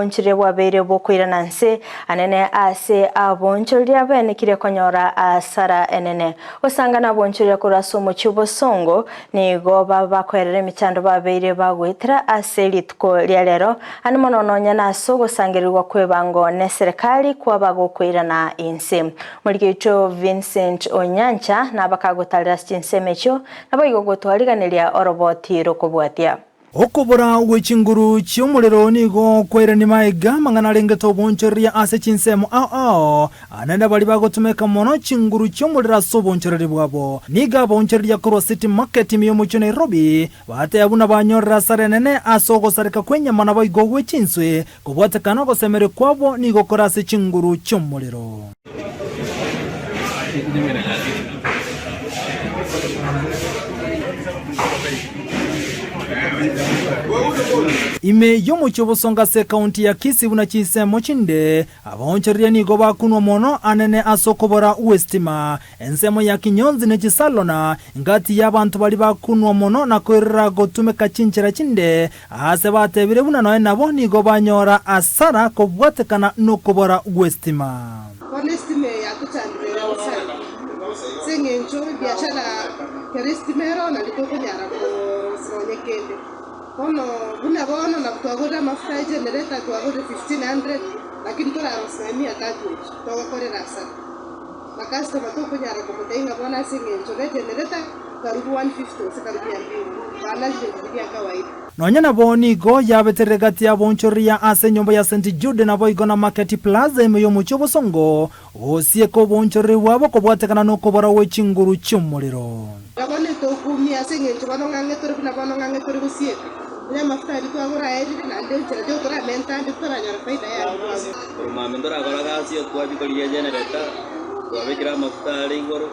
obonchoreria bwabeire bokoirana nse anene ase abonchoreria benekire konyora asara enene. Gosanga nabonchoreria korwa ase omochie obosongo nigo bakoerera emechando babeire bagoetera ase rituko ria rero, ande mono nonya nase ogosangererigwa kw'ebango neserekari kwaba gokoirana inse. Omoriki oito Vincent Onyancha nabakagotarera ase chinsemo echio, naboigo gotwariganeria oroboti rokobwatia. Okobora gwe chinguru chi'omorero nigo kwairania magega amang'ana arengete obonchoreria ase chinsemo ao ao. Naende baria bagotumeka mono chinguru chi'omorero ase obonchoreria bwabo. Nigo abaonchoreria korwa City Market ime y'omochie o Nairobi bateba buna banyorire asara enene ase ogosareka kw'enyama naboigo gwe chinswe, kobwatekana ogosemeria kwabo nigo kore ase chinguru chi'omorero. Ime y'omochie obosongo ase ekaunti ya Kisii buna chinsemo chinde, abaonchoreria nigo bakunwa mono anene ase okobora gw'esitima. Ensemo ya Kinyonzi ne chisalona, ngati y'abanto baria bakunwa mono na koirera gotumeka chinchera chinde, Aase batebire buna nonya nabo nigo banyora asara kobwatekana nokobora gw'esitima. Bono esitima eye yatochandire ere gosareka, ase eng'encho ebiashara kera esitima ero nario tokonyara korosia nonye kende. Bono buna bono nabo twagorire amafuta ya generator twagorire 1500 lakini torarosia nonye mia tatu echi, togokorera asara. Makastoma tokonyara komotebia ng'a bono ase eng'encho ne generator karibu 150 gose karibu mia mbili, banarire riria ria kawaida. Nonya nabo nigo yabeterire gati y'aboonchoreria ase enyomba ya St. Jude naboigo na Market Plaza ime y'omochie obosongo, gosieka oboonchoreri bwabo kobwatekana nokobora gwe chinguru chi'omorero. Na bono etokumia ase eng'encho bono ng'ang'e tore buna bono ng'ang'e tore gosieka, onye amafuta aria twagora aerire, naende enchera tokoramenta ande titoranyora faida yaye twagora. Korwa mambia ntorakora gasi, twachia korigia egenerator, twabekire amafuta are igoro,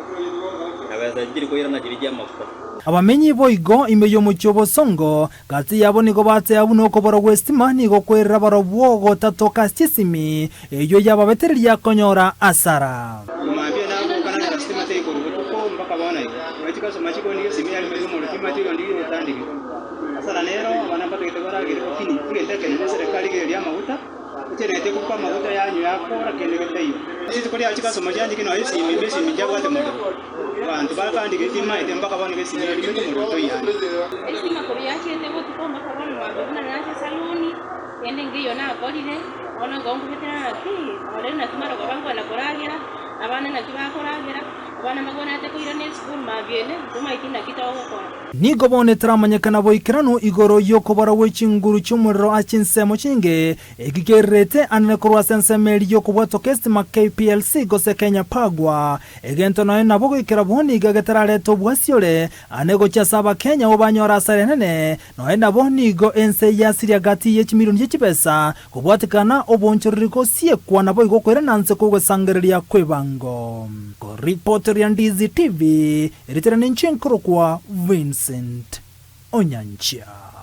na besa nchiri koirana chiria chi'amafuta. Abamenyi boigo ime y'omochie obosongo, gati yabo nigo bateba buna okobora gw'esitima nigo kwerera barobwo gotatoka ase chisimi, eyio yababetereria konyora asara. Mambia naboka nanyora sitima teri korwa botuko mpaka bono iga. Nonya chikasoma chikondigia esimi yarenge omorero timanyeti oyo otandigete. Asara nero abana mbatagete baragere lakini egento ekenene eserekari rigereria amaguta echenete kobuka amaguta yanywa yakora kende getaiyo. Ase rituko riaye chikasoma chianchire nonya esimi ime esimi nchiabwate morero. Abanto bakandigete timaete mpaka bono iga esimi erimete omorero toiyani. Esitima korwa yachiete botuko mpaka bono mambia buna nache esaluni, kende nkeiyo nakorire, bono nigo nkobetera ng'a ki, ore naki marogoba nkogenda koragera, abana naki bakoragera, abana mbagwenerete koirana esukuru mambia ende, ntomaeti naki togokora. Nigo bono etaramanyekana boikeranu igoro y'okobora gwe chinguru chi'omorero ase chinsemo chinge, eki kererete anene korwa ase ensemo eria y'okobwatoka esitima KPLC gose Kenya Pagwa. Egento nonya nabo goikera bono iga getararete obwasiore ane gochia ase Abakenya obanyore asara enene, Nonya nabo nigo ense yasiria gati ye chimilioni chie chibesa, kobwatekana obonchoreri gosiekwa naboigo koirana nse kw'ogosangereria kw'ebango. Koripoteria Ndizi TV, erieta riane inche nkorokwa Vincent Onyancha.